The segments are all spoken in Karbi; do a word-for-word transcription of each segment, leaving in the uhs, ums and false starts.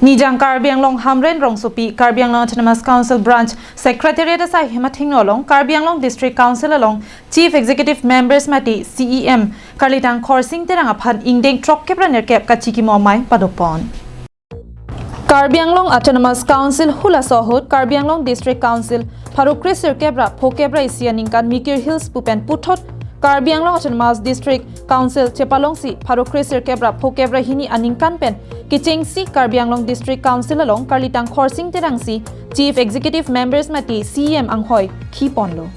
Nijang Karbi Anglong Hamren rongsopi Karbi Anglong Autonomous Council Branch Secretariat asai hemathingno along Karbi Anglong District Council along Chief Executive Members mate C E M Karlitang Khorsing Terang aphan ingdeng throkkep ra nerkep kachikimo amei padopon. Karbi Anglong Autonomous Council hula sohot Karbi Anglong District Council pharo kre sirkep ra phokep ra isi aningkan Mikir Hills pu pen puthot Karbi Anglong Autonomous District Council chepalongsi pharo kre sirkep ra phokep ra hini aningkan pen kechengsi Karbi Anglong District Council along Karlitang Khorsing Terang si Chief Executive Members mate C E M anghoi khiponlo.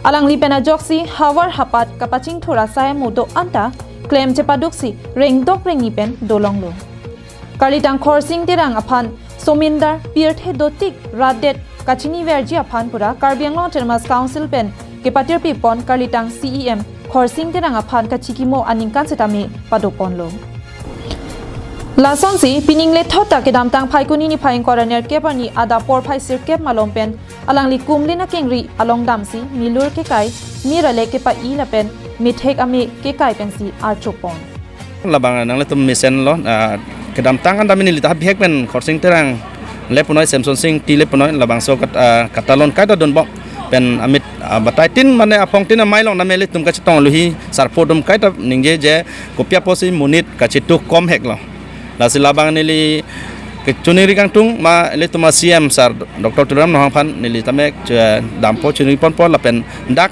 Alangli pen ajoksi havar hapat kapachingthur asai amo do-an ta klem chepaduksi rengdok rengni pen dolonglo. Karlitang Khorsing Terang aphan somindar pirthe dotik rat det kachiniverji aphan pura Karbi Anglong Autonomous Council pen kepatirpipon Karlitang C E M Khorsing Terang aphan kachikimo aningkan setame padoponlo. Lasonsi pining lethot ta kedamtang Phaikuni niphai ingkoi ra nerkep arni adap porphai sirkep malom pen alangli kumlin akengri along damsi milur kekai, mir alek kepai lapen methek ame kekai pensi archopon. Labang nanglitum mesenlo, ah, kedamtang an dam neli ta bihek pen Khorsing Terang le punoi, Semson Sing Ti le punoi, labangso kat, ah, katalon kaita donbom pen amit, ah, bataitin mane aphongtin amei along name ilitum kachetong aluhi sarpo atum kaita ningje je kopi apotsi monit kachetu komheklo. Lasi labang neli kechiningri kangtung ma ilitum a C E M sir Doctor Tuliram Ronghang aphan neli tame, eh, dampo chiningri ponpo lapen dak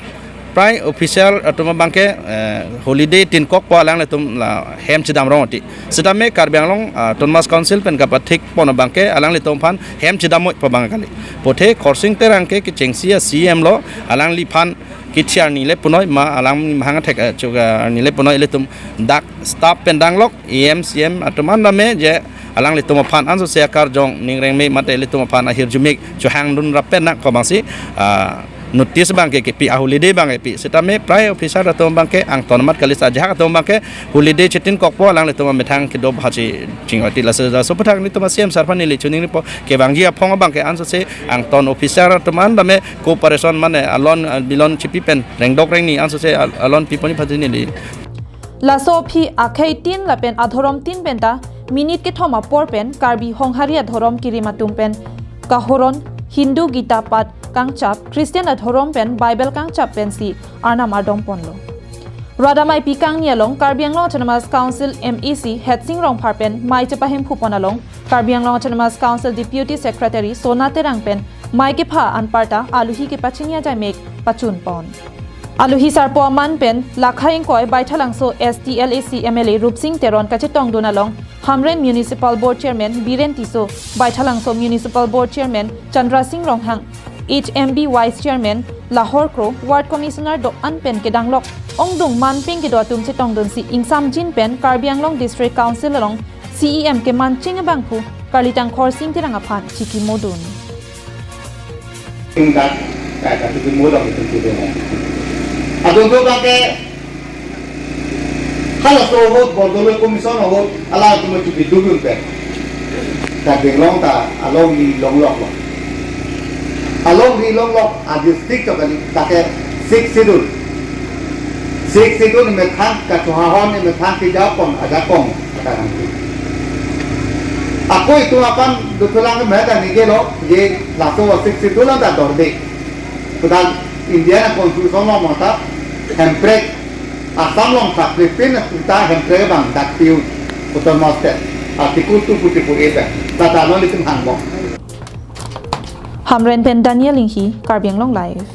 prai official atum abangke, eh, holiday tinkokpo alanglitum la hem chedam rong ati. Setame Karbi Anglong, ah, Autonomous Council pen kapathikpon abangke alanglitum aphan hem chedam moi pu abang kali. Puthe Khorsing Terang ke kechengsi a C E M lo, alangliphan kithi arni le punoi ma alang mahang thek, eh, chuga arni le punoi ilitum dak staff pen danglok E M C E M atum an dam je alanglitum aphan ansose akarjong ning rengme mate ilitum aphan ahirjume chohangdun rap pen nang ko abangsi, ah, notice abangke kepi, a holiday abangke pi. Setame prai officer atum abangke angton amat kali, ajahak atum abangke holiday chetinkokpo alanglitum amethang kedo bhachi chingoti. Lasi laso aputhak nelitum a C E M sir aphan neli chiningripo, kevangji aphong abangke ansose angton officer atum an dam cooperation mane alon, ah, bilon chipi pen rengdok rengni ansose al-, alon pipon aphansi neli. Laso aphi akhei tin lapen adhorom tin pen ta minute kethom apor pen Karbi Honghari adhorom kirim atum pen kahoron Hindu Gita pat kangchap, Christian adhorom pen Bible kangchap pensi arnam ardom ponlo. Rat ameipi kangni along Karbi Anglong Autonomous Council M A C Headsing Rongphar pen mei chepahemphu pon along Karbi Anglong Autonomous Council Deputy Secretary Sona Terang pen mei kepha anparta aluhi kepachini ajaimek pachun pon. Aluhi sarpo aman pen lakha ingkoi Baithalangso S T L A C M L A Rupsing Teron kachetongdun along Hamren Municipal Board Chairman Biren Tisso, Baithalangso Municipal Board Chairman Chandra Sing Ronghang, H M B Vice Chairman Lahor Kro, Ward Commissioner do-an pen kedanglok ongdung manping kedo atum chetongdunsi ingsamjin pen Karbi Anglong District Council along C E M kemanching abangphu Karlitang Khorsing Terang aphan chikimodun. Dak, eh, kati ki modal itu kita. Adung tu pakai, kalau so ahut, border commission ahut, ala tu mesti bidung pun pek. Karbi Anglong ta alongri longlok lo. Alongri longlok a district to kali, take Sixth Schedule. Sixth Schedule methang kachohahon, methang kejapon ajakong kata nanti. Ako itum aphan dothulang ke meda nigelo, je laso Sixth Schedule ta dorde. Sudah India na constitution along mata hemprek, Assam along saklipin ta hemprek abang dak piu autonomous state. Article two forty-four A ta. Tata non itum hangmo. Hamren pen Daniel Inghi, Karbi Anglong Live.